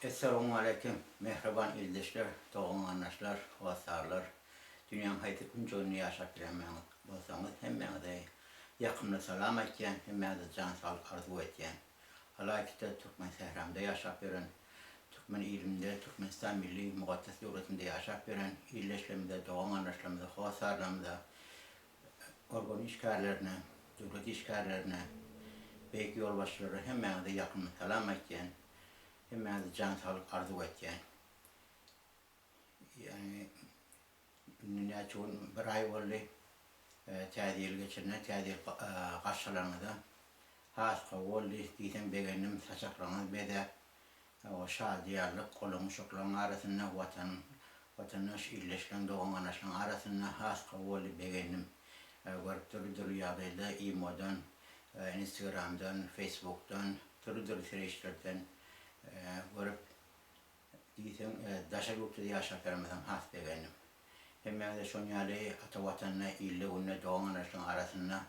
Essalawmaleýkim mähriban ildeşler, dogan-garyndaşlar, hossarlar, dünýäň haýsy künjeginde ýaşap ýören bolsaňyz hemmäňize ýakymly salam aýtýan, hemmäňize jan saglyk arzuw etýän. Ylaýta-da türkmen sähramda ýaşap ýören, türkmen ilinde, Türkmenistan milli mukaddes döwletinde ýaşap ýören ildeşlerimize, dogan-garyndaşlarymyza, hossarlarymyza, organ işgärlerine, döwlet işgärlerine, beýik ýolbaşçylara hemmäňize ýakymly salam aýtýan. Hemmäňize jan saglyk arzuw etýän. Ýagny indi näçe gün bir aý boldy täze ýyl geçirene täze ýyl garşylanyňyza has gowy boldy diýseň begendim saçaklaryňyz bezäp o şadyýanlyk olaň uşaklaryň arasynda watan watandaş ildeşleň dogan garyndaşlaryň arasynda has gowy boldy begendim görüp dürli dürli ýagdaýda imodan instagramdan facebookdan Dürli-dürli serişdelerden görüp, diýseň, daşary ýurtda ýaşap ýöremesem has begendim. Hemmäňize şon ýaly ata Watanda, ilde-günde, dogan-garyndaşlaryň arasynda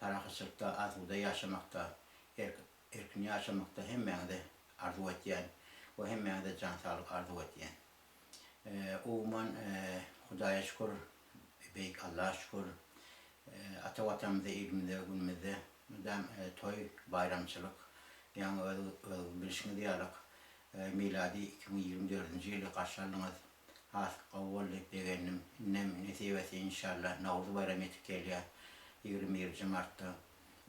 parahatçylykda, asuda ýaşamakda, erkin ýaşamakda hemmäňize arzuw etýän we hemmäňize jan saglyk arzuw etýän. Umuman, Hudaýa şükür, Beýik Allaha şükür, ata Watanymyzda, ilimizde, günümizde Mydam toý, baýramçylyk. Ýaňy özüňiz bilşiňiz ýalyk, milady 2024-nji ýyly garşy aldyňyz. Has gowy boldy, begendim. Indem nesip etse inşallah Nowruz baýramy ýetip gelýär, 21-nji martda.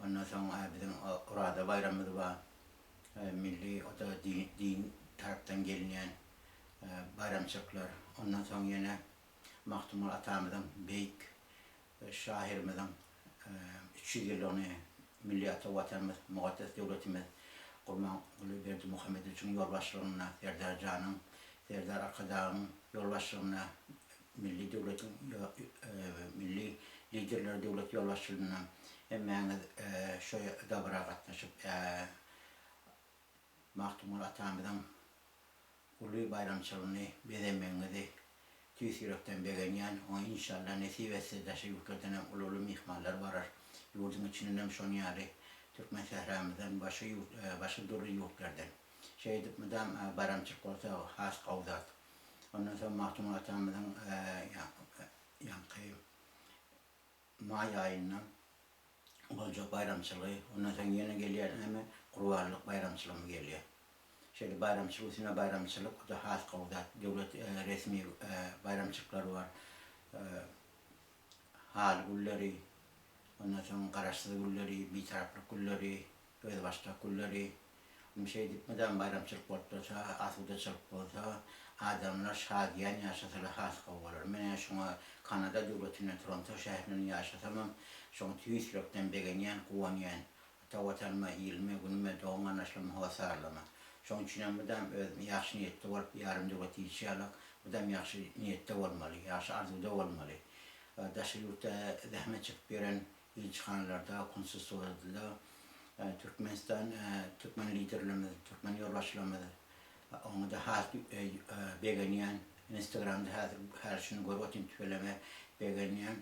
Ondan soň biziň Oraza baýramymyz bar. Milli, o-da din tarapdan gelinýän baýramçylyklar. Ondan soň ýene Magtymguly atamyzyň beýik Şahyrymyzyň 300 ýyllygyny milli ata Watanymyz, mukaddes döwletimiz Gurbanguly Berdimuhamedowiçiň ýolbaşçylygynda, Serdar janyň, Serdar Arkadagyň ýolbaşçylygynda, milli döwletiň milli Liderleri döwlet ýolbaşçylygynda hemmäňiz şu dabara gatnaşyp, Magtymguly atamyzyň uly baýramçylygyny bezemegiňizi tüýs ýürekden begenýän, oňa inşallah nesip etse daşary ýurtlardan hem uly-uly myhmanlar barar, ýurduň içindenem şonuň ýaly türkmen sähramyzdan başga ýurt başga dürli ýurtlardan. Şeýdip mydam baýramçylyk bolsa has gowy zat. Ondan soň Magtymguly atamyzyň ýaňky maý aýynda boljak baýramçylygy, ondan soň ýene gelýär näme, Gurbanlyk baýramçylygymyz gelýär. Şeýle baýramçylyk üstüne baýramçylyk, o-da has gowy zat. Döwlet resmi baýramçylyklary bar. Haly günleri, ondan soň Garaşsyz günleri, Bitaraplyk günleri, Özbaşdak günleri. Indi şeýdip mydam baýramçylyk bolup dursa, asudaçylyk bolsa, adamlar şadyýan ýaşasalar has gowy bolar. Men-ä şuňa Kanada döwletinde Toronto şäherinden ýaşasamam, şoňa tüýs ýürekden begenýän, guwanýan. Ata Watanyma, ilime, günüme, dogan-garyndaşlaryma hossarlygyma. Şoň üçinem mydam özüm ýagşy niýetde bolup, ýarym döwlet ilçi ýalak, mydam ýagşy niýetde bolmaly, ýagşy arzuwda bolmaly. Daşary ýurtda zähmet çekip ýören ilçihanalarda, konsulstwolarda Türkmenistan, türkmen liderlerimiz, türkmen ýolbaşçylarymyz oňa-da has begenýän. Instagramda häzir her şuny görüp otyryn tüweleme begenýän.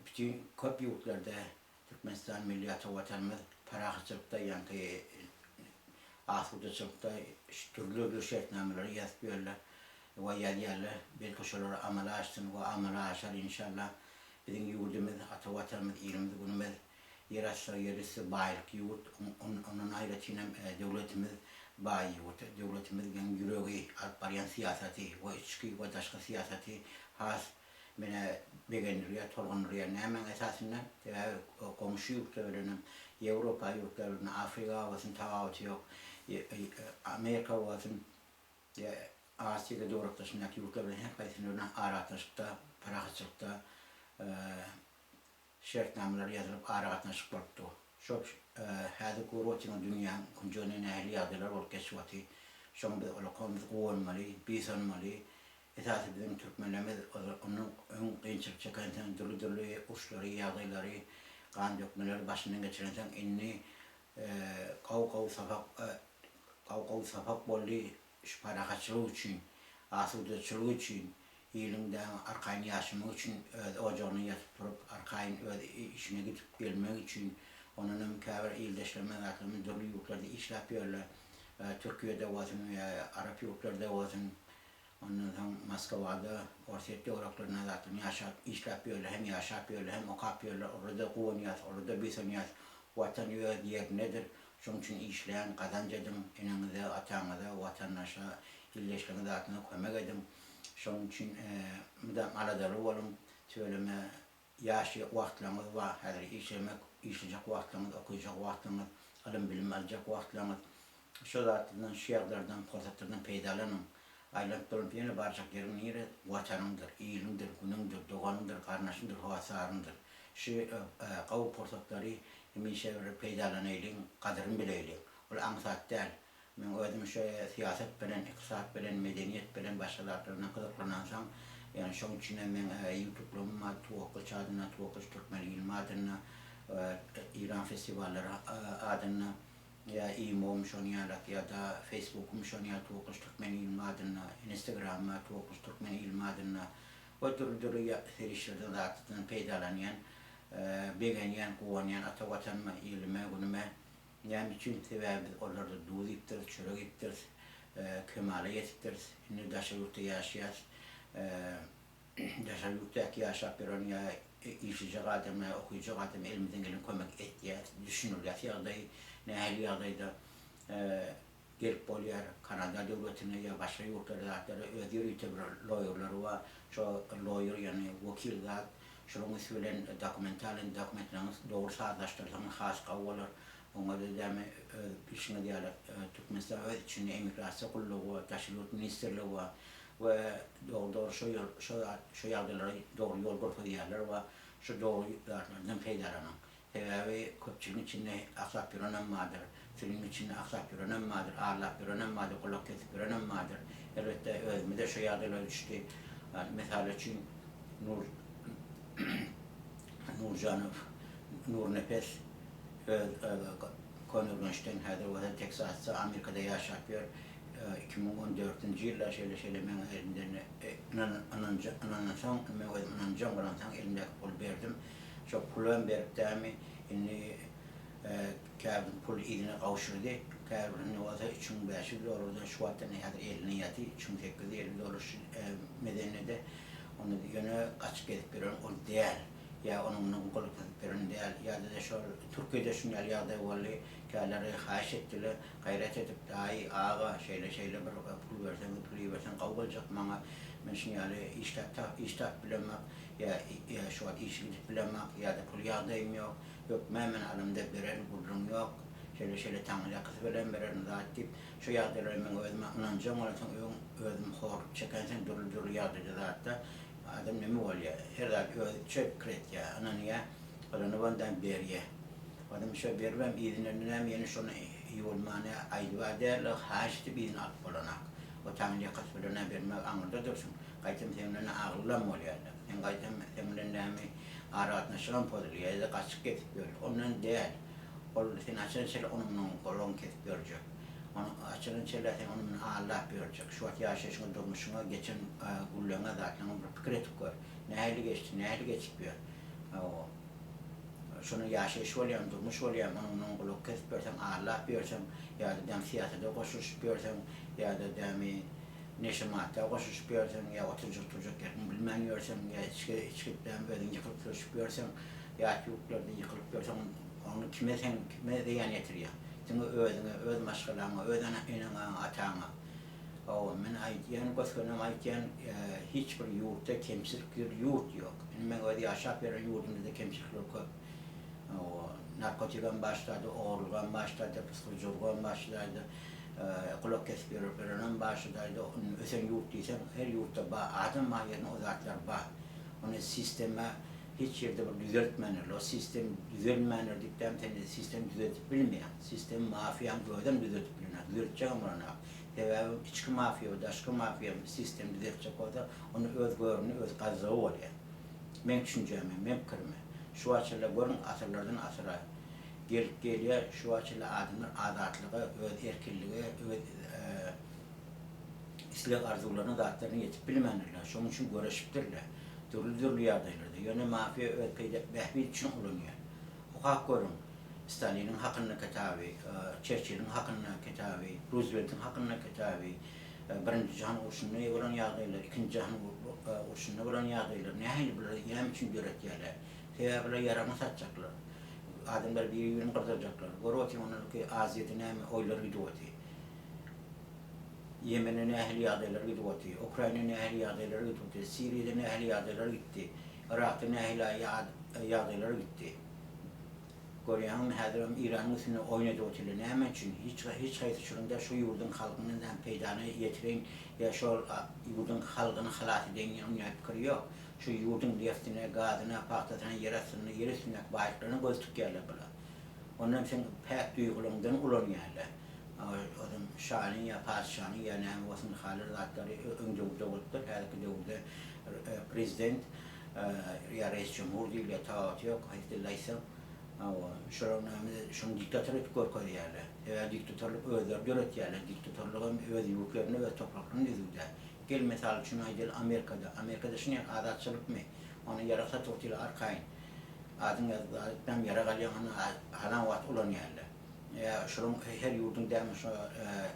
Bütin köp ýurtlarda Türkmenistan milli ata Watanymyz parahatçylykda ýaňky asudaçylykda dürli-dürli şertnamalary ýazyp ýörler we ýazýarlar. Belki şolar amala aşsyn we amala aşar inşallah. Biziň ýurdumyz, ata Watanymyz, ilimiz, günümiz ýer asty, ýer üsti baýlyk ýurt. Ondan aýratyn hem döwletimiz baý ýurt. Döwletimiziň ýüregi, alyp barýan syýasaty we içki we daşky syýasaty has meni begendirýär, tolgundyrýar. Nämäň esasynda? Sebäbi goňşy ýurtlar bilenem, Ýewropa ýurtlary bilen, Afrika bolsun tapawuty ýok, Amerika bolsun, Aziýada döwletdaşyndaky ýurtlar bilen her haýsyny bilen aragatnaşykda, parahatçylykda şertnamalar ýazylyp aragatnaşyk bolup dur. Şo häzir görüp otyňyz dünýäň künjeginde nähili ýagdaýlar bolup geçip oty. Şoňa biz ulakanymyz guwanmaly, buýsanmaly. Esasy biziň türkmenlerimiz ondan öň kynçylyk çekensoň, dürli-dürli uruşlary, ýagdaýlary, gan dökmeleri başyndan geçirensoň indi gowy-gowy sapak gowy-gowy sapak boldy şu parahatçylyk üçin, asudaçylyk üçin, iliň daň arkaýyn ýaşamagy üçin, öz ojagynda ýatyp turup arkaýyn öz işine gidip gelmegi üçin, ondanam käbir ildeşlerimiz zatlarymyz dürli ýurtlarda işläp ýörler. Türkiýede bolsun ýa arap ýurtlarda bolsun, ondan soň Moskwada, Orsýet töwereklerinde zatlaryny ýaşap, işläp ýörler, hem ýaşap ýörler, hem okap ýörler. Olara-da guwanýas, olara-da buýsanýas. Watan öz ýerindedir. Şonuň üçin işläň, gazanç ediň, eneňize, ataňyza, watandaşa, ildeşleriňize zatyna kömek ediň. Şonuň üçin mydam aladaly boluň. Tüweleme ýaş wagtlaryňyz bar, häzir işlemek, işlejek wagtlaryňyz, okyjak wagtlaryňyz, ylym-bilim aljak wagtlaryňyz. Şo zatlardan, şu ýagdaýlardan, pursatlardan peýdalanyň. Aýlanyp-dolanyp ýene barjak ýeriň nire? Watanyňdyr, iliňdir, günüňdir, doganyňdyr, garyndaşyňdyr, hoassaryňdyr. Şu gowy pursatlary hemişe bir peýdalanaýlyň, gadyryny bileýliň. Ol aňsat däl. Meň özüm şu syýasat bilen, ykdysat bilen, medeniýet bilen, başga zatlar bilen gyzyklanansoň, ýagny şoň üçinem meň ýutublarym bar, Tuwakgylyç adynda, Tuwakgylyç Türkmen ilimi adynda, Eýran festiwallary adynda, ýa imo-m şon ýalak, ýa-da feýsbugym şon ýaly Tuwakgylyç Türkmen ilimi adynda, instagramym bar Tuwakgylyç Türkmen ilimi adynda we dürli-dürli serişdelerden, zatlardan peýdalanýan, begenýän, guwanýan ata Watanyma, ilime, günüme. Näme üçin? Sebäbi biz olarda duz iýipdiris, çörek iýipdiris, kemala ýetipdiris. Indi daşary ýurtda ýaşaýas. Daşary ýurtdaky ýaşap ýören ýa işlejek adam ýa okyjak adam elimizden gelen kömek etýäs, düşündirýäs ýagdaýy nähili ýagdaýda gelip bolýar. Kanada döwletine ýa başga ýurtlara zatlara öz ýörite bir loýerleri bar. Şo loýer ýagny wekil zat şolaryň üsti bilen dokumentalny dokumentleriňizi dogry sazlaşdyrsaňyz has gowy bolar. Oňa-da dämi öz bilşiňiz ýaly Türkmenistan öz içinde emigrasiýa gullugy bar, daşary ýurt ministrligi bar we dogry dogry şo ýol şo zat şo ýagdaýlara dogry ýol görkezýärler we şo dogry zatlardan peýdalanyň. Sebäbi köpçüligiň içinde aksap ýörenem bardyr, sürüniň içinde aksap ýörenem bardyr, arlap ýörenem bardyr, gulak kesip ýörenem bardyr. Elbetde özümiz-de şo ýagdaýlara düşdi. Mysal üçin Nur Nurjanow Nurnepes öz Köneürgençden häzir bolsa Teksasda Amerikada ýaşap ýör. 2014-nji ýylda şeýle şeýle meň elimden ynanansoň men özüm ynanjaň bolansoň elimdäki puly berdim. Şo pulam berip dämi indi käbir pul yzyna gowşurdy. Käbirinde bolsa 3500 dollardan şu wagtdan häzir elinde ýaty 3850 dollar şu mezenede. Ony ýöne gaçyp gezip ýören ol däl. Ýa onuň bilen gol gysyp ýören däl. Ýa-da şol Türkiýede şuny ýaly ýagdaý boldy. Käleri haýyş etdiler, gaýrat edip, daýy, aga, şeýle-şeýle bir pul berseňiz, pul iberseň gowy boljak maňa. Men şuny ýaly işläp tap, iş tapyp bilemok, ýa ýa şu wagt işe gidip bilemok, ýa-da pul ýagdaýym ýok. Hökmän men alamda bererin, gürrüň ýok. Şeýle-şeýle taňryýakasy bilen bererin zat diýip, şu ýagdaýlara meň özüme ynanjam bolansoň, öň özüm horluk çekensoň dürli-dürli ýagdaýda zatda adam neme bolýar, her zat özüçe pikir etýär, ynanýar, ynanyp onda berýär. Adam şo beribem yzyndan näme ýene şony ýuwulmany aýdyba däl-de, haýyş edip yzyna alyp bolanak. O taňryýakasy bilen-ä bermek aňyrda dursun, gaýtam seň bilen-ä aglylam bolýar-da. Seň gaýtam seň bilen näme aragatnaşygam pozulýar ýa-da gaçyp gezip ýör. Ondan däl. Ol sen haçan çenli onuň munuň golagyny kesip ýörjek. Ony haçan çenli sen ony muny aldap ýörjek. Şu wagt ýaşaýşyňa, durmuşyňa, geçen günleriňe, zatlaryňa bir pikir edip gör. Nähili geçdi, nähili geçip ýör. Hawa. Şony ýaşaýyş bolýamy, durmuş bolýamy, onuň munuň gulagy kesip ýörseň, aldap ýörseň, ýa-da dämi syýasata goşulyşyp ýörseň, ýa-da dämi neşe madda goşulyşyp ýörseň, ýa oturjak-turjak ýeriňi bilmän ýörseň, ýa içgi içgip dämi özüň ýykylyp-sürüşip ýörseň, ýat ýurtlarda ýykylyp ýörseň, ony kime sen, kime zyýan ýetirýäň? Diňe özüňe, öz maşgalaňa, öz eneňe, ataňa. Hawa, men aýdýan, gös-gönem aýdýan, hiç bir ýurtda kemçilikli ýurt ýok. Indi meň öz ýaşap ýören ýurdumda-da kemçilikler köp. Hawa, narkotigem başlady, ogurlygam başlady, pysgyrjylygam başlady, gulak kesip ýörüp ýörenem başlady. Indi ösen ýurt diýseň, her ýurtda bar, adam bar ýerinde o zatlar bar. Ony sistema hiç ýerde bir düzeltmändirler. O sistem düzelmändir diýip däm sen sistemi düzeldip bilmeýäň. Sistemi mafiýaň özem düzeldip bilmez. Düzeltjegem bolanok. Sebäbi içki mafiýa we daşky mafiýa sistemi düzeltjek bolsa, onda öz görüni, öz gazzagy bolýar. Meň düşünjäme, meň pikirime. Şu wagt çenli görüň asyrlardan asyra gelip gelýär, şu wagt çenli adamlar azatlyga, öz erkinlige, öz isleg arzuwlaryna zatlaryna ýetip bilmändirler. Şonuň üçin göreşipdirler. Dürli-dürli ýagdaýlarda. Ýöne mafiýa öz peýda bähbit üçin ulanýar. Okap görüň. Staliniň hakynda kitaby, Çerçiliň hakynda kitaby, Ruzweltiň hakynda kitaby, Birinji jahan urşunda bolan ýagdaýlar, Ikinji jahan urşunda bolan ýagdaýlar nähili bulary näme üçin döretýärler? Sebäbi bular ýaragyny satjaklar. Adamlar biri-birini gyrdyrjaklar. Görüp otyň ondanky Aziýada näme oýlar gidip otyr. Ýemende nähili ýagdaýlar gidip otyr, Ukraina nähili ýagdaýlar gidip otyr, Siriýada nähili ýagdaýlar gitdi, Yrakda nähili ýagdaýlar gitdi. Görýäňizmi, häzirem Iranyň üstünde oýun edip otyrlar. Näme üçin? Hiç hiç haýsy şunuň-da şu ýurduň halkyna näme peýdany ýetireýin ýa şol ýurduň halkyny halas edeýin diýen onýa pikiri ýok. Şu ýurduň neftine, gazyna, pagtasyna, ýer astyna, ýer üstündäki baýlyklaryna göz tikýärler bular. Ondan seň päk duýgularyňdan ulanýarlar. Ozem şanyň ýa patyşanyň ýa näme bolsun halar zatlary öň döwürde bolupdyr. Häzirki döwürde prezident ýa reis jumhur diýilýär tapawuty ýok haýsy dilde aýtsaň. Hawa, şolaryň näme şony diktator edip görkezýärler. Sebäbi diktatorlyk özleri döretýärler. Diktatorlyk hem öz ýurtlarynda öz topraklarynda düzüw däl. Gel mysal üçin aýdaly Amerikada. Amerikada şuny azatçylykmy? Ony ýarag satyp otyrlar arkaýyn. Adyň ýazyp ýarag alýaň ony halan wagt ulanýarlar. Ýa şolaryň her ýurduň dämi şo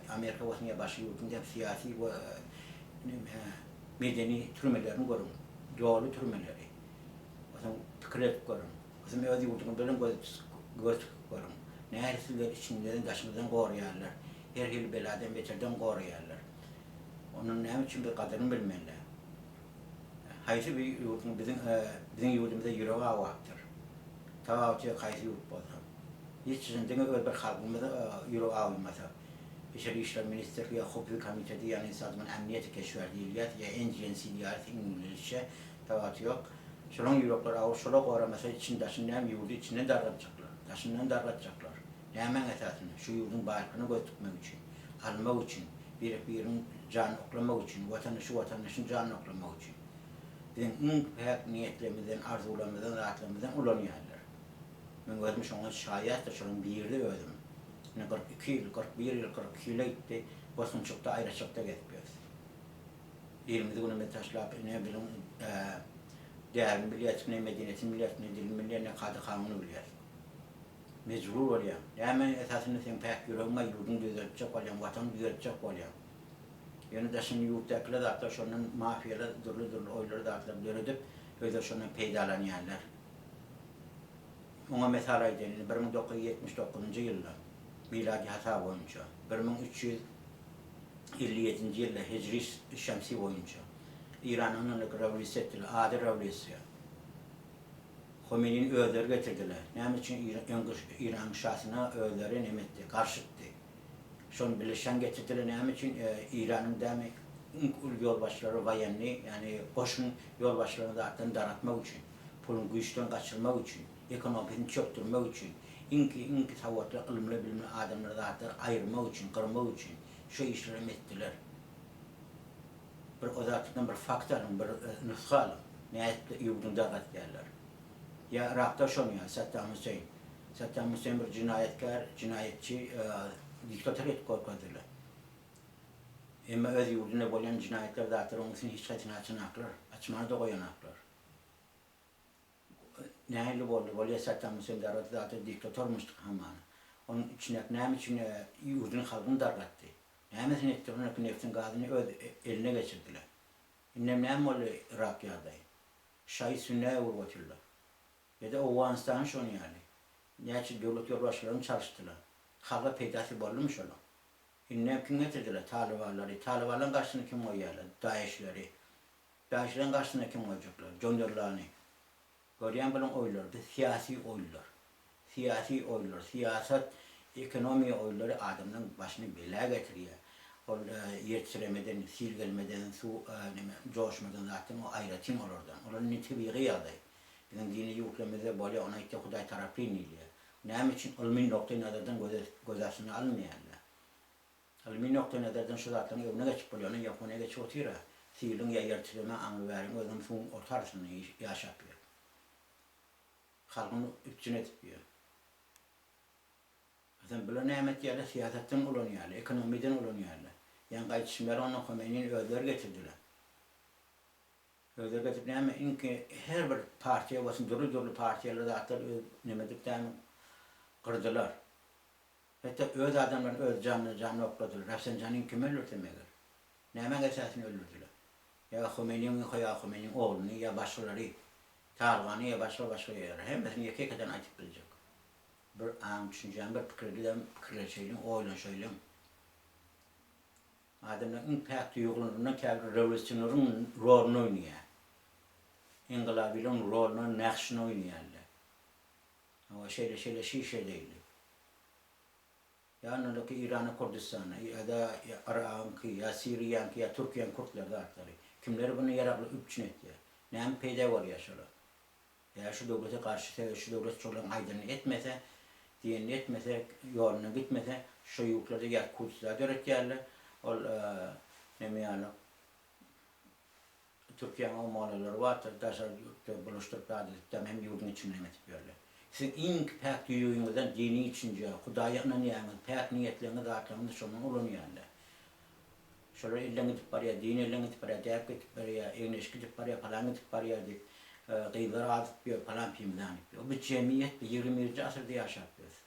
Amerika bolsun ýa başga ýurduň dämi syýasy we medeni türmelerini görüň. Doly türmeleri. Onsoň pikir edip görüň. Onsoň öz ýurduňyz bilen göz göz tikip görüň. Nähili sizleri içiňizden daşyňyzdan goraýarlar. Her hili beladan beterden goraýarlar. Onuň näme üçin biz gadyryny bilmeli. Haýsy bir ýurduň biziň biziň ýurdumyza ýüregi awapdyr. Tapawuty ýok haýsy ýurt bolsa. Hiç haçan diňe öz bir halkymyza ýüregi awymasa. Içeri işler ministrligi ýa howpsuzlyk komiteti ýagny Sazman Amniýeti keşwer diýilýär ýa NGNC diýýäris iňlisçe tapawuty ýok. Şolaň ýürekleri awyr şolar goramasa içini daşyny näme ýurdy içinden dargatjaklar. Daşyndan dargatjaklar. Nämäň esasynda? Şu ýurduň baýlygyna göz dikmek üçin. Almak üçin. Birek biriniň janyny oklamak üçin, watandaşy watandaşyň janyny oklamak üçin. Biziň iň päk niýetlerimizden, arzuwlarymyzdan, zatlarymyzdan ulanýarlar. Meň özüm şoňa şaýatdyr, şolaryň biridi özüm. Ine 42 ýyl, 41 ýyl, 42 ýyla gitdi, bosgunçylykda, aýraçylykda gezip ýörüs. Ilimizi günümizi taşlap, ine biziň däbini bilýäris, ne medeniýetini bilýäris, ne dilini bilýäris, ne kada-kanuny bilýäris. Mejbur bolýaň. Näme esasynda seň päk ýüregiň bar ýurduňy düzeltjek bolýaň, watanyňy düzeltjek bolýaň. Ýöne daşyny ýurtdakylar zatlar şondan mafiýalar dürli dürli oýlar zatlar döredip özleri şondan peýdalanýarlar. Oňa mysal aýdaýyn indi 1979-njy ýylda milady hasap boýunça 1357-nji ýylda hijri şemsi boýunça Iranyň rewolýusiýa etdiler ady rewolýusiýa. Homeýnini özleri getirdiler. Näme üçin öňki Iranyň şasyna özleri neme etdi, garşytdy. Şony bilişen getirdiler. Näme üçin Iranyň dämi iň uly ýolbaşçylary waýenni, ýagny goşun ýolbaşçylaryny zatdan daratmak üçin, puluny güýçden gaçyrmak üçin, ekonomiýasyny çökdürmek üçin, iňki iňki sowatly, ylymly, bilimli adamlary zatlary aýyrmak üçin, gyrmak üçin şo işlerem etdiler. Bir o zatlykdan bir fakt alyň, bir nusga alyň. Nädip ýurduny dargatýarlar. Ýa Yrakda şony ýaly Saddam Hüseýin. Saddam Hüseýin bir jenaýatkär, jenaýatçy diktator edip görkezdiler. Emma öz ýurdunda bolýan jenaýatlar zatlar onuň üstüni hiç haýsyny açanaklar, açmana-da goýanaklar. Nähili boldy? Bolýa Saddam Hüseýin dargatdy zatlar diktatormyşdyk hamana. Onuň içindäki näme üçin ýurduny halkyny dargatdy? Nämesini etdi ondaky neftiň gazyny öz eline geçirdiler. Indem näme boldy Yrak ýagdaýy? Şaýy sünnä öwrüp otyrlar. Ýa-da Owganystany şony ýaly. Näçe döwlet ýolbaşçylaryny çalyşdylar. Halka peýdasy boldumy şolaň? Indem kim getirdiler? Talybanlary. Talybanlaryň garşysyna kim goýýarlar? Daeşleri. Daeşleriň garşysyna kim goýjaklar? Jonderlany. Görýän buluň oýunlary biz syýasy oýunlar. Syýasy oýunlar, syýasat, ekonomiýa oýunlary adamlaň başyny bela getirýär. Ol ýer titremeden, sil gelmeden, suw neme joşmadan zatdan o aýratyn olardan. Olar indi tebigy ýagdaý. Biziň dini ýurtlarymyzda bolýar, ony aýtýar Hudaý tarapyn diýilýär. Näme üçin ylmy noktaý nazardan göz astyna alynmaýarlar? Ylmy noktaýnazardan şu zatlaryň öňüne geçip bolýar. Ine Ýaponiýa geçip otyr-a. Siliň ýa ýer titreme aňry bäriň özem suwuň orta arasynda ýaşap ýör. Halkyny üpjün edip ýör. Hasan bular näme etýärler? Syýasatdan ulanýarlar, ekonomiýadan ulanýarlar. Ýaňy gaýdyşym ýaly onda Homeýnini özleri getirdiler. Özleri getirip näme iňki her bir partiýa bolsun dürli dürli partiýalar zatlar öz neme edip dämi. Gyrdylar. Hetda öz adamlaryny öz janyna jan okladylar. Rafsanjanyny kim öldürse meger? Nämäň esasynda öldürdiler? Ýa Homeýniň ýa Homeýniň ogluny ýa başgalary, Talgany ýa başga-başga ýa hemmesini ýeke-ýekeden aýdyp biljek. Bir aň düşünjäň bir pikir edibem pikirleşeýliň, oýlanşaýlyň. Adamlaryň iň päk duýgularyndan käbir rewolýusioneriň roluny oýnaýar. Ingylabylaryň roluny, näkşini oýnaýarlar. Hawa, şeýle, şeýle şişe deýli. Ýa ondandaky Iranyň Kürdüstany, ýa-da Yragyňky, ýa Siriýaňky, ýa Türkiýäň kürtleri zatlary. Kimler muny ýaragly üpjün etýär? Näme peýda görýär şolar? Ýa şu döwlete garşy sebäbi şu döwlet şolaryň aýdanyny etmese, diýenini etmese, ýolundan gitmese, şo ýurtlarda ýa kudüsler döretýärler, ol neme ýaly Türkiýäň omolalary bardyr, daşary ýurtda bulaşdyryp zat edip hem ýurduň içinde hem edip ýörler. Siziň iň päk duýgyňyzdan dini düşünje, Hudaýa ynanýaňyz, päk niýetleňiz zatlaryňyzy şondan ulanýarlar. Şolar elden gidip barýar, din elden gidip barýar, däp gidip barýar, egin-eşik gidip barýar, palan gidip barýar diýip, gyzlar azyp ýör, palan pimzan diýip. Bu jemgyýet, bu 21-nji asyrda ýaşap ýörüs.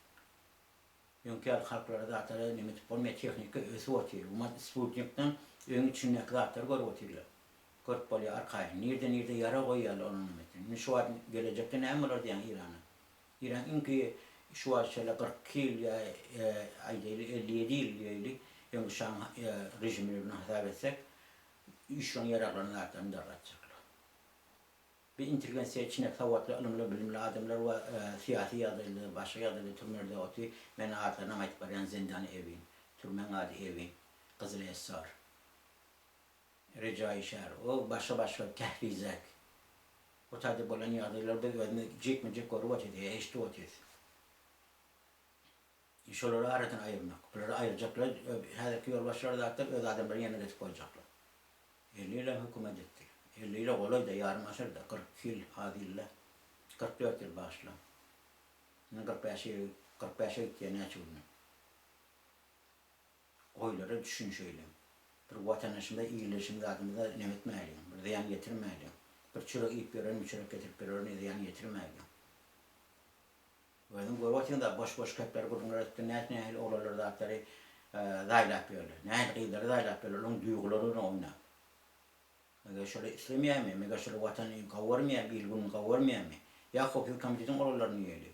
Öňki ýaly halklara zatlara neme edip bolmaýar, tehnika ösüp otyr. Umuman sputnikden öýüň içindäki zatlary görüp otyrlar. Görüp bolýar arkaýyn. Nirde nirde ýarag goýýarlar onuň neme etsin. Indi şu wagt gelejekde näme bolar diýýäň Irana. Iran iňki şu wagt şeýle 42 ýyl ýa aýdaýly 57 ýyl diýeýli öňki şaň režimini bilen hasap etsek üç müň ýaraglaryny zatlaryny dargatjaklar. Bir intelligensiýa içinde sowatly, ylymly, bilimli adamlar we syýasy ýagdaýda, başga ýagdaýda türmelerde oty, men atlarynam aýdyp barýan Zendany Ewin, türmäň ady Ewin, Gyzyl Hessar, Rejaýy şäher, o başga-başga Kährizek. O taýda bolan ýagdaýlary biz özümiz jikme-jik görüp otyrys, ýa eşidip otyrys. Şolary aradan aýyrmak. Bulary aýyrjaklar, häzirki ýolbaşçylar zatlar öz adamlaryny ýerine getirip goýjaklar. 50 ýylam hökümet etdi. 50 ýyla golaý-da, ýarym asyr-da, 42 ýyl, az ýyl-da. 44 ýyl bagyşlaň. Indi 45 ýyl, 45-e gitýär näçe günden. Oýlara düşünşeýliň. Bir watandaşymyza, ildeşimiz zadymyza neme etmäýliň, bir zyýan ýetirmäýliň. Bir çörek iýip ýörenmi, çörek getirip bererini zyýan ýetirmäýliň. Özüň görüp otyň-da, boş-boş gepler, gürrüňler edip nädip nähili oglanlar zatlary zaýlap ýörler. Nähili gyzlary zaýlap ýörler, olaryň duýgulary bilen oýnap. Meger şolar islemeýärmi? Meger şolar Watany gowy görmeýärmi, il-gününi gowy görmeýärmi? Ýa Howpsuzlyk komitetiň oglanlaryny diýeli.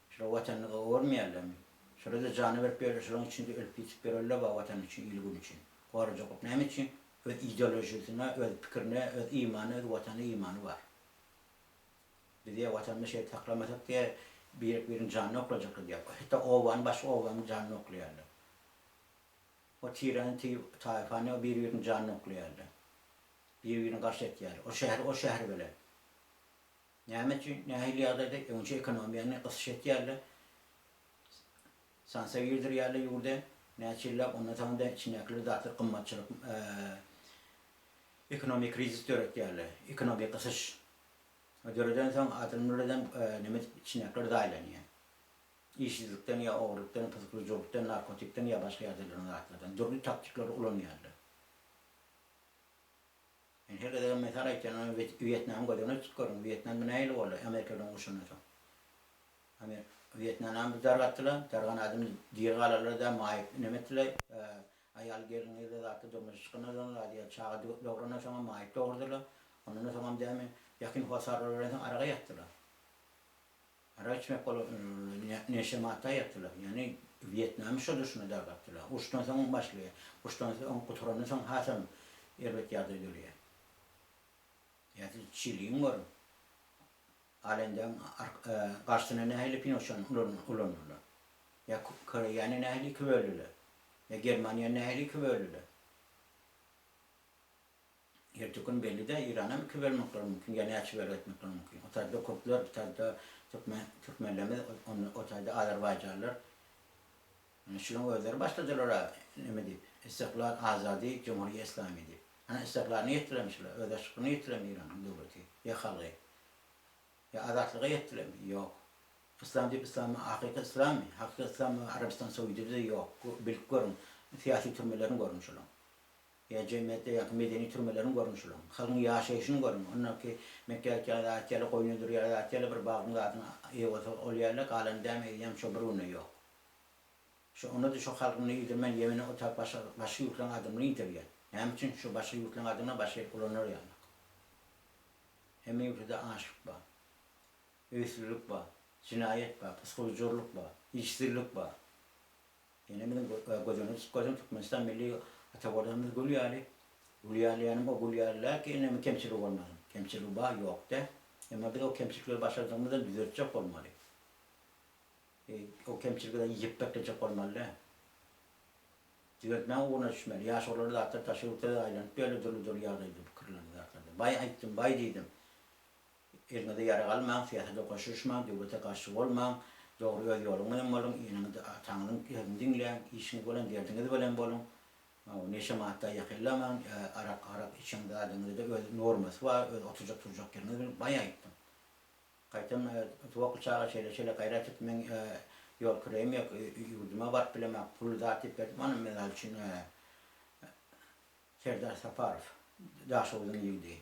Şolar Watanyny gowy görmeýärlermi? Şolar-da janyny berip ýörler, şolaryň içinde ölüp ýitip ýörenler bar Watan üçin, il-gün üçin. Gorajak bolup. Näme üçin? Öz ideolojiýasyna, öz pikirine, öz imanyna, öz Watanyna imany bar. Biz diýýär, Watanymyzy şeýdip saklamasak diýýär, birek-biriň janyny oklajaklar diýýär. Hatda obany başga obanyň janyny oklaýarlar. O tiräni, taýpany bir-biriniň janyny oklaýarlar. Bir-birini garşy etýärler. O şäher o şäher bilen. Näme üçin? Nähili ýagdaýda? Öňçe ekonomiýany gysyş etýärler. Sanksiýa girdirýärler ýurda. Näçe ýyllap, ondan soň-da içindäkiler zatlar gymmatçylyk, ekonomik krizis döretýärler. Ekonomik gysyş. Döredensoň adamlar neme edip içindäkiler zaýalanýar. Işsizlikden ýa ogurlykdan, pyzyklyjylykdan, narkotikden ýa başga ýagdaýlardan zatlardan dürli taktiklary ulanýarlar. Men her gezegem mysal aýtýan, ony Wýetnamy göz öňüne tutup görüň, Wýetnamda nähili boldy Amerika bilen urşandan soň. Wýetnamam bir dargatdylar, dargan adam diri galanlar-da maýyp neme etdiler, Aýal gelin-gyzlar zatlar durmuşa çykandan soň zat ýa çaga dograndan soňam maýyp dogurdylar. Ondan soňam dämi ýakyn hossarlar berensoň araga ýatdylar. Arak içmek bolar neşe madda ýatdylar. Ýagny Wýetnamy şo durşuna dargatdylar. Uruşdan soň başlaýar. Uruşdan soň gutarandan soň hasam erbet ýagdaý döreýär. Ýa siz Çiliň görüň. Alendeň garşysyna nähili Pinoçany ulandylar? Ýa Koreýany nähili iki böldüler? Ýa Germaniýany nähili iki böldüler? Erteki gün belli-dä, Iranam iki bölmekleri mümkin, ýa näçe bölek etmekleri mümkin. O taýda kürtler, bu taýda türkmen, türkmenlerimiz, o taýda azerbaýjanlar. Ine şularyň özleri başladylar-a neme diýip, Istiklal, Azadi, Jumhuriýe Islami diýip. Ana istiklalny ýetdilermi şular, özbaşdaklygyny ýetdilermi Iranyň döwleti ýa halgy? Ýa azatlyga ýetdilermi? Ýok. Yslam diýip yslam hakyky yslammy? Hakyky yslam Arabystan Saudide ýok. Bilip görüň. Syýasy türmelerini görüň şolaň. Ýa jemgyýetde ýa-ki medeni türmelerini görüň şularyň. Halkyň ýaşaýşyny görüň. Ondaky Mekge aýtýan zat ýaly, goýun öldürýän zat ýaly bir bagyň zadyny eýe bolsa ol ýaly, galany dämi eýýäm şo bir günde ýok. Şo onda-da şo halkyny iýdirmän Ýemene otap başga başga ýurtlaryň adamyny iýdirýär. Näme üçin? Şo başga ýurtlaryň adamyna başga ýer ulanar ýalyk. Hemme ýurtda açlyk bar. Öýsüzlik bar. Jenaýat bar. Pysgujurlyk bar. Işsizlik bar. Ýene biziň göz öňüne tutup görseň Türkmenistan milli ata watanymyz gül ýaly. Gül ýaly ýanym o gül ýaly däl ki indi kemçiligi bolmasyn. Kemçiligi bar ýok däl. Emma biz o kemçilikleri başardygymyzdan düzeltjek bolmaly. O kemçilikleri ýepbeklejek bolmaly däl. Düzeltmäň ugruna düşmeli. Ýaş oglanlar zatlar daşary ýurtda aýlanyp ýörler dürli-dürli ýagdaýda pikirlerde zatlarda. Baý aýtdym baý diýdim. Eliňize ýarag almaň, syýasata goşulyşmaň, döwlete garşy bolmaň, dogry öz ýoluň bilen boluň, eneňiz ataňyzyň sözüni diňläň, işiňiz bolan derdiňiz bilen boluň, neşe madda ýakynlamaň, arak arak içen zadyňyzda öz normasy bar, öz oturjak turjak ýeriňiz bilen baý aýtdym. Gaýtam Tuwakly çaga şeýle şeýle gaýrat et meň ýol kireýim ýok, ýurduma baryp bilemok, pul zat diýip berdim, onam mysal üçin Serdar Saparow, Daşoguzyň ýigidi.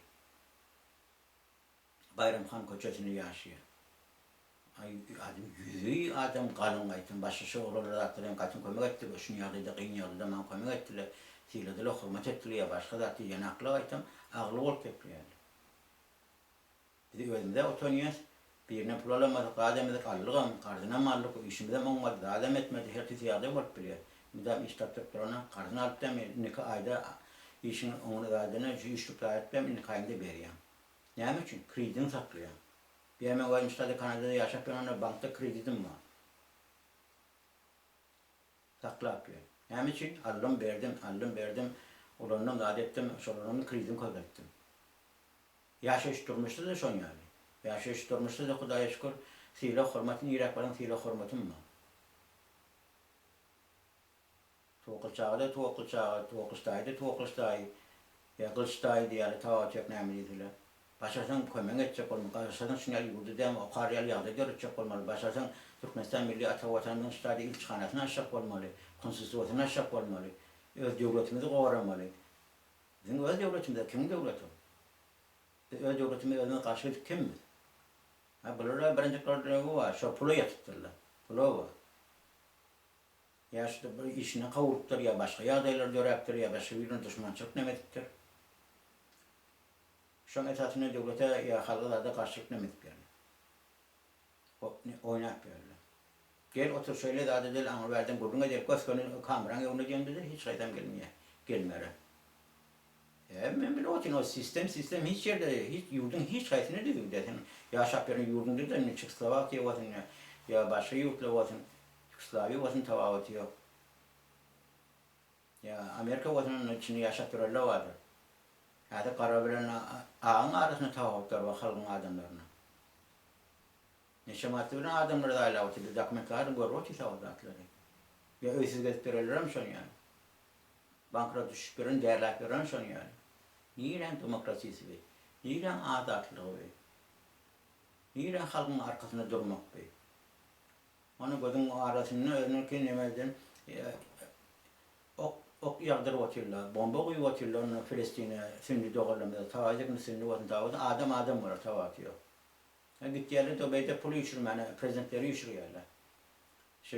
Baýram han köçesinde ýaşaýar. Aý, adam ýüzi adam galyň gaýtam başga şu oglanlar zatlar hem gaýtam kömek etdiler, şuny ýagdaýda kyn ýagdaýda maňa kömek etdiler, syladylar, hormat etdiler ýa başga zat diýýän akla gaýtam agly bolup gepleýärler. Biz özümize utanýas, birinden pul alamadyk, zat emedik, aldygam, karzynam aldyk, işimizem oňmady, zadam etmedi, her tüýs ýagdaý bolup bilýär. Mydam iş tapdyryp durana, karzyny alyp dämi, indiki aýda işiň oňuna zadyny şu üçlük zat etmem, indiki aýyňda berýäň. Näme üçin? Kredidiňi saklaýaň. Ýa men özüm ştada Kanadada ýaşap ýörende bankda kredidim bar. Saklap ýör. Näme üçin? Aldym, berdim, aldym, berdim, ulandym, zat etdim, şolaryň kredidini köpeltdim. Ýaşaýyş durmuşda-da şon ýaly. Ýaşaýyş durmuşda-da Hudaýa şükür, sylag-hormat niräk barsaň sylag-hormatym bar. Towakgylyç aga-da Towakgylyç aga, Towakgylyç daýy-da Towakgylyç daýy, ýa Gylyç daýy diýýärler, tapawuty ýok näme diýseler. Başarsaň kömek etjek bolmaly, başarsaň şuny ýaly ýurda dämi okar ýaly ýagdaý döretjek bolmaly, başarsaň Türkmenistan milli ata Watanymyzyň şu taýda ilçihanasyny açjak bolmaly, konsulstwosyny açjak bolmaly, öz döwletimizi goramaly. Biziň öz döwletimiz-ä kimiň döwleti ol? Biz öz döwletimize özümiz garşy gidip kim biz? Ha bular-a birinji problemi bar, şo pula ýatypdyrlar, pula bar. Ýa şu bir işinden kowulypdyr, ýa başga ýagdaýlar döräpdir, ýa başga birine duşmançylyk neme edipdir. Şoň esasynda döwlete ýa halka zada garşylyk neme edip ýörler. Oýnap ýörler. Gel otur şeýle zada del aňry bärden gürrüň edelik gös-göni kameraň öňüne diýende-de hiç haýsam gelmeýär. Gelmere. Ä men bilip otyryn o sistem sistem hiç ýerde hiç ýurduň hiç haýsyna düzüw däl. Sen ýaşap ýören ýurduňda-da indi Çehoslowakiýa bolsun ýa başga ýurtlar bolsun Ýugoslawiýa bolsun tabawaty ýok. Ýa Amerika bolsun onda içinde ýaşap ýörenler bardyr. Häzir gara bilen agyň arasynda tapawutlar bar halkyň adamlaryna. Neçe madda bilen adamlar zaýalap otyr biz dokumentlardan görüp otyrys o zatlary. Ýa öýsüz gezip ýörenlerem şon ýaly. Bankrot düşüp ýören derläp ýören şon ýaly. Niräň demokratiýasy bi? Niräň azatlygy bi? Niräň halkyň arkasynda durmak bi? Ony gözüň arasynda özüniňki nemeden ok ok ýagdyryp otyrlar, bomba guýup otyrlar onda Filistine sünni doganlarymyza tawaýjak indi sünni bolsun tawaýjak adam adam bolar tawaty ýok. Ha gitýärler Dubaýda pul üýşürmäne prezidentleri üýşürýärler. Şu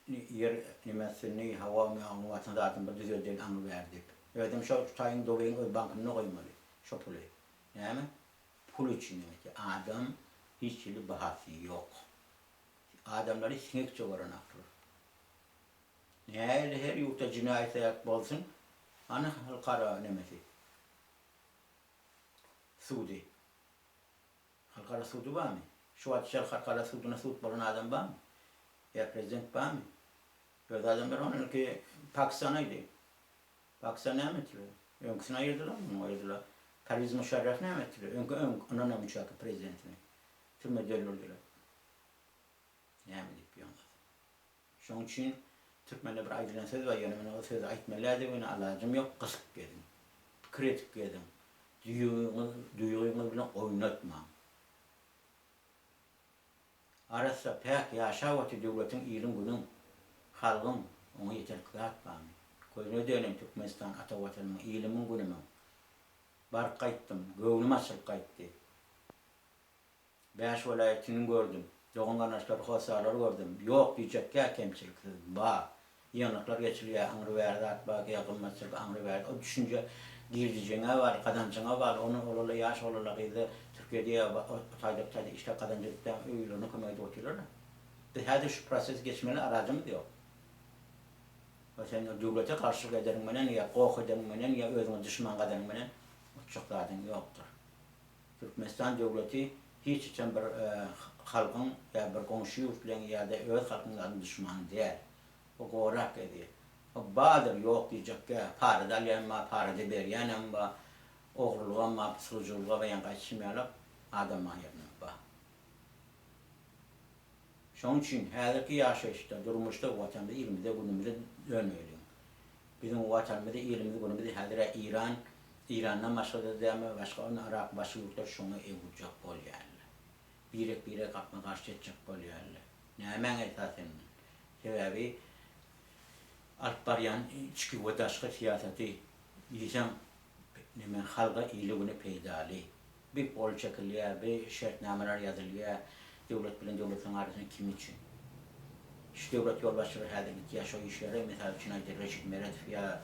ýer neme sünni hawa oň watan zadyny bir düzeldeli aňry bäri diýip. Özem şo taýyň Dubaýyň öz bankynda goýmaly şo puly. Näme? Pul üçin demek adam hiç hili bahasy ýok. Adamlary siňekçe görenoklar. Nähili her ýurtda jenaýat sebäp bolsun, hany halkara nemesi? Sudy. Halkara sudy barmy? Şu wagt şol halkara suduna sud bolan adam barmy? Ýa prezident barmy? Öz adamlary onuňky Pakistana gidýär. Pakistan näme etdiler? Öňküsini aýyrdylar, muny aýyrdylar. Perwiz Muşarraf näme etdiler? Öňki öňki ondan öňçäki prezidentini türmede öldürdiler. Näme diýip ýöňüz? Şoň üçin türkmende bir aýdylan söz bar, ýöne men o sözi aýtmaly däldi, ýöne alajym ýok, gysyp geziň. Pikir edip geziň. Duýgyňyz, duýgyňyz bilen oýnatmaň. Arassa, päk ýaşap otyr döwletiň, iliň, günüň, halgyň, oňa ýeterlik zat barmy? Gözüne döneýin Türkmenistan ata Watanymyň, ilimiň, günümiň. Baryp gaýtdym. Göwnüm açylyp gaýtdy. Bäş welaýatyny gördüm. Dogan-garyndaşlary, hossarlary gördüm. Ýok diýjekgä kemçiliksiz. Bar. Ýygnaklar geçirilýär, aňry-bäri zat bar, ýa gymmatçylyk aňry-bäri. O düşünje girdejiňe bagly, gazanjyňa bagly. Ony olarla ýaş oglanlar, gyzlar Türkiýede ýa o taýda bu taýda işläp gazanç edip däm öýlerine kömek edip otyrlar-da. Biz häzir şu prosesi geçmeli arajymyz ýok. O sen döwlete garşylyk edeniň menen ýa goh edeniň menen ýa özüňe duşman gazanyň menen utjak zadyň ýokdur. Türkmenistan döwleti hiç haçan bir halkyň ýa bir goňşy ýurt bilen ýa-da öz halkyň zadyň duşmany däl. O gorap gezýär. O bardyr ýok diýjekgä para-da alýan bar, para-da berýänem bar, ogrulygam bar, pysgyjylygam bar, ýaňky aýdyşym ýalak adam bar ýerinde bar. Şonuň üçin häzirki ýaşaýyşda, durmuşda Watanymyza, ilimize, günümize döneýliň. Biziň Watanymyzy, ilimizi, günümizi häzir-ä Eýran, Eýrandan başga-da dämi, başga ony Yrak, başga ýurtlar şoňa öwürjek bolýarlar. Birek-birege gapma-garşy etjek bolýarlar. Nämäň esasyndan? Sebäbi alyp barýan içki we daşky syýasaty diýseň neme halga, ile-güne peýdaly. Bir gol çekilýär, bir şertnamalar ýazylýar, döwlet bilen döwletiň arasynda kim üçin? Şu döwlet ýolbaşçylary häzir gitýär şo işlere, mysal üçin aýdaly Reşit Meredow ýa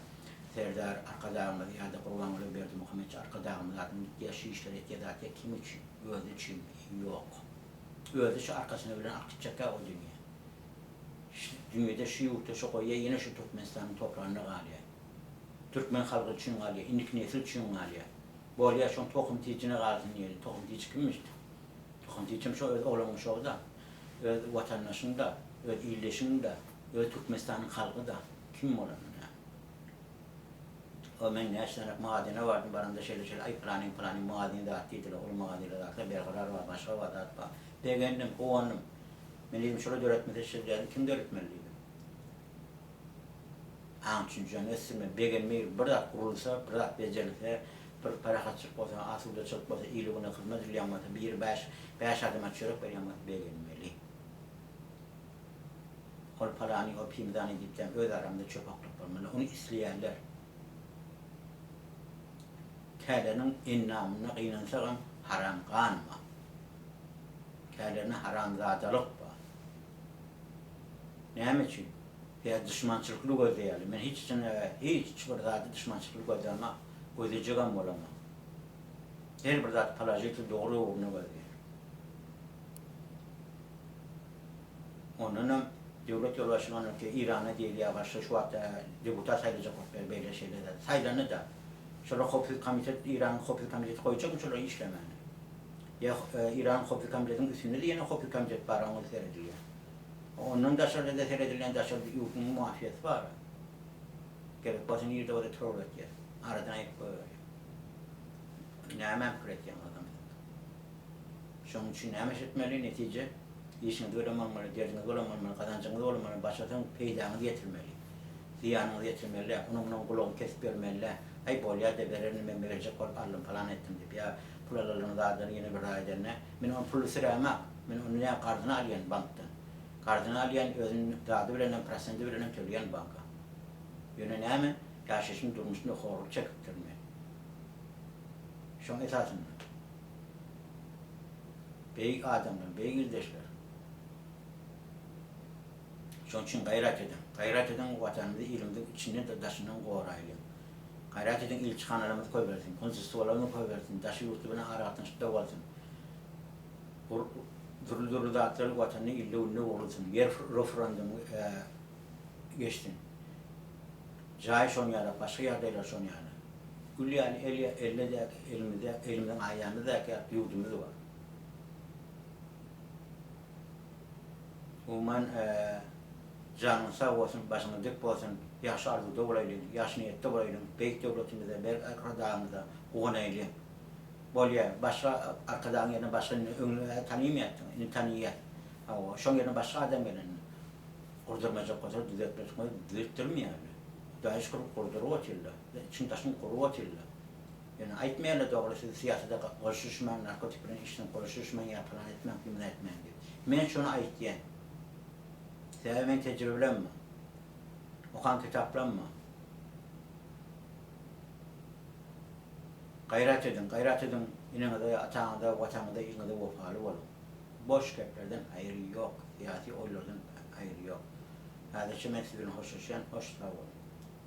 Serdar Arkadagymyz ýa-da Gurbanguly Berdimuhamedowiç Arkadagymyz adyna gitýär şu işleri etýär zat ýa kim üçin? Özi üçinmi? Ýok. Özi şu arkasyna bilen alyp gitjekkä o dünýä. Şu dünýede şu ýurtda şu goýýar ýene şu Türkmenistanyň topragynda galýar. Türkmen halky üçin galýar, indiki nesil üçin galýar. Bolýa şoň tohum tijine galsyn diýeli. Tohum tiji kimmiş? Tohum tijem şo öz oglan uşagy-da, öz watandaşyň-da, öz ildeşiň-de, öz Türkmenistanyň halky-da. Kim bolanda näme? O men näçe sanak magazyna bardym, baramda şeýle-şeýle aý pylanyň pylanyň magazyny zat diýdiler, ol magazyna zatlar berkarar bar, başga bar, zat bar. Begendim, guwandym. Men diýdim şolar döretmese şeýle däl, kim döretmeli diýdim. Aň-düşünjäni ösdürme, begenme, bir zat gurulsa, bir zat bejerilse, bir parahatçylyk bolsa, asudaçylyk bolsa, ile-güne hyzmat edilýän bolsa, biri bäş, bäş adama çörek berýän bolsa begenmeli. Ol palany, ol pimzany diýipdem öz aramyzda çöp oklap bolmaly. Ony isleýärler. Käleriniň endamynda gynansagam haram gan bar. Kälerinde haramzadalyk bar. Näme üçin? Ýa duşmançylykly gözleýärler. Men hiç haçan hiç bir zady duşmançylykly gözlämok, gözlejegem bolamok. Her bir zady položitel dogry ugruna gözleýän. Ondanam döwlet ýolbaşçylygyna ki Eýrana diýilýär garşy şu wagt deputat saýlajak bolup ýör beýle şeýle zat. Saýlandy-da. Şolar howpsuzlyk komitet Eýranyň howpsuzlyk komiteti goýjakmy şolary işlemäne? Ýa Eýranyň howpsuzlyk komitetiniň üstünde-de ýene howpsuzlyk komitet bar oňa seredilýär. Ondan daşarda-da seredilýän daşary ýurduň mafiýasy bar. Gerek bolsa nirde bolsa trol etýär. Aradan aýryp goýberýär. Nämäni pikir etýäň adam siz? Şonuň üçin näme iş etmeli? Netije, işiňiz bilen bolmaly, derdiňiz bilen bolmaly, gazanjyňyz bolmaly, başarsaň peýdaňyzy ýetirmeli. Zyýanyňyzy ýetirmeli däl. Onuň munuň gulagyny kesip ýörmeli däl. Aý bolýa-da bererin men berjek bolup aldym palan etdim diýip ýa pul alalyň zadyny ýene bir zat edende men ony pully sürämok. Men ony nä karzyna alýan bankdan. Karzyna alýan özüniň zady bilenem prosendi bilenem töleýän banka. Ýöne näme ýaşaýşym durmuşymda horluk çekipdirin men. Şoň esasynda. Beýik adamlar, beýik ildeşler. Şoň üçin gaýrat ediň. Gaýrat ediň Watanymyzy ilimiziň içinden-de daşyndan goraýlyň. Gaýrat ediň ilçihanalarymyz köpelsin, konsulstwolarymyz köpelsin, daşary ýurtly bilen aragatnaşykda bolsun. Dürli-dürli zatlar Watanda ilde-günde gurulsyn. Ýer referendumy geçsin. Jaý şon ýaly, başga ýagdaýlar şon ýaly. Gül ýaly el elde-däki, elimizde, elimiziň aýamyzdaky ýaly ýurdumyz bar. Umuman, janyňyz sag bolsun, başyňyz dik bolsun, ýagşy arzuwda bolaýlyň, ýagşy niýetde bolaýlyň, beýik döwletimize, berk Arkadagymyza guwanaýlyň. Bolýa, başga Arkadagyň ýerine başga indi öňňä tanymaýatdyň, indi tanyýas. Hawa, şoň ýerine başga adam gelende, gurdurmajak bolsa düzetmejek bolsa düzetdirmeýärler. Hudaýa şükür gurduryp otyrlar, içiň-daşyň gurup otyrlar. Ýöne aýtmaýarlar dogry siz syýasata goşulyşmaň, narkotik bilen işleň goşulyşmaň ýa pylan etmäň, pimän etmäň diýip. Men şony aýtýan. Sebäbi meň tejribelem bar. Okan kitaplam bar. Gaýrat ediň, gaýrat ediň, eneňize, ataňyza, Watanyňyza, iliňize wepaly boluň. Boş geplerden haýyr ýok, syýasy oýlardan haýyr ýok. Häzirçe men siz bilen hoşlaşýan, hoş sag boluň.